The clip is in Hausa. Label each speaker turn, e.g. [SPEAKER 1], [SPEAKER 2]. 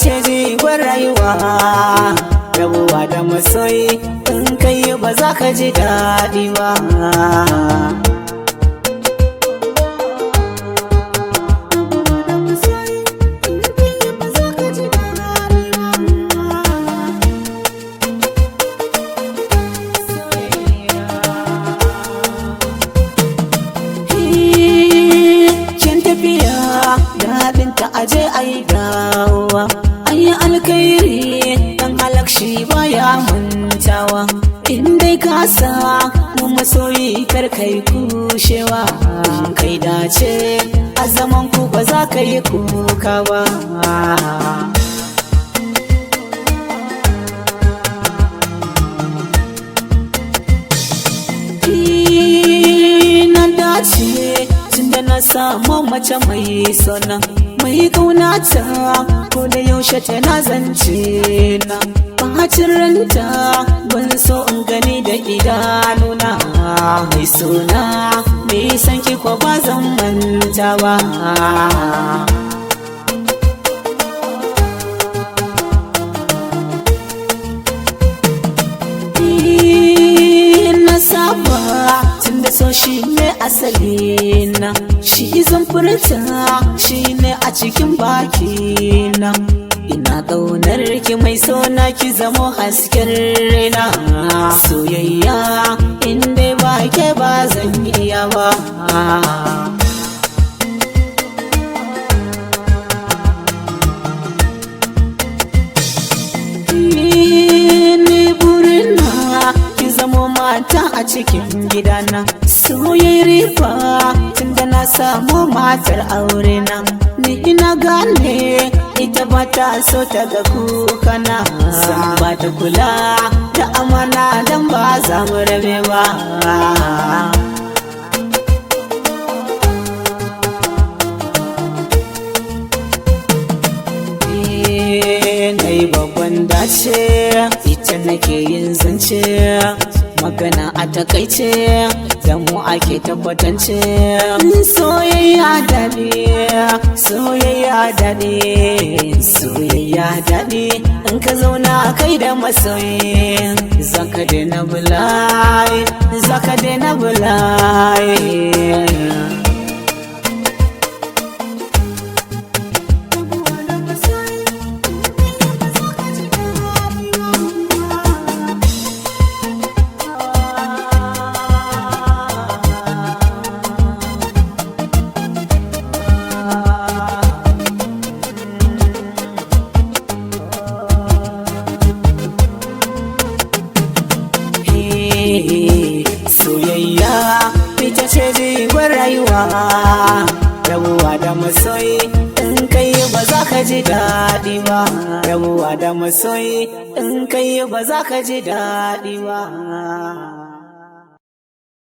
[SPEAKER 1] ce jigon rayuwa. Rabuwa da masoyi in kai ba za ka ji daɗi ba. Kin tafiya daɗin ta aje ayi dawowa, ayi alkhairi dan halakshi baya mantawa. In dai ka samu masoyi kar kai kushewa, in kai dace a zaman ku ba za ka yi kuka ba. Na dace tunda na samu mace mai sona, mai kaunata ko da yaushe tana zance na. Bacin ranta ban so in gani da idanuna. Mai sona mai san ki ko ba zan manta ba. Na saba tunda so shi ne asali na, shi zan furta shi ne a cikin bakina. Ina ƙaunar ki mai sona, ki zamo hasken raina. Soyayya in dai ba ke ba zan iya ba. Ni burina ki zamo mata a cikin gidana. Soyayyar riba tunda na samu matar aure na. Ni ina gane ita ba ta so ta ga kukana. Zan ba ta kula da amana dan ba za mu rabe ba. Na yi babban dace, ita nake yin zance, magana a takaice da mu ake tabbatance. Soyayya daɗi, soyayya daɗi, soyayya daɗi. In ka zauna kai da masoyi zaka daina bulayi, zaka daina bulayi. Soyayya ita ce jigon rayuwa. Rabuwa da masoyi in kai ba za ka ji daɗi ba. Rabuwa da masoyi in kai ba za ka ji daɗi ba.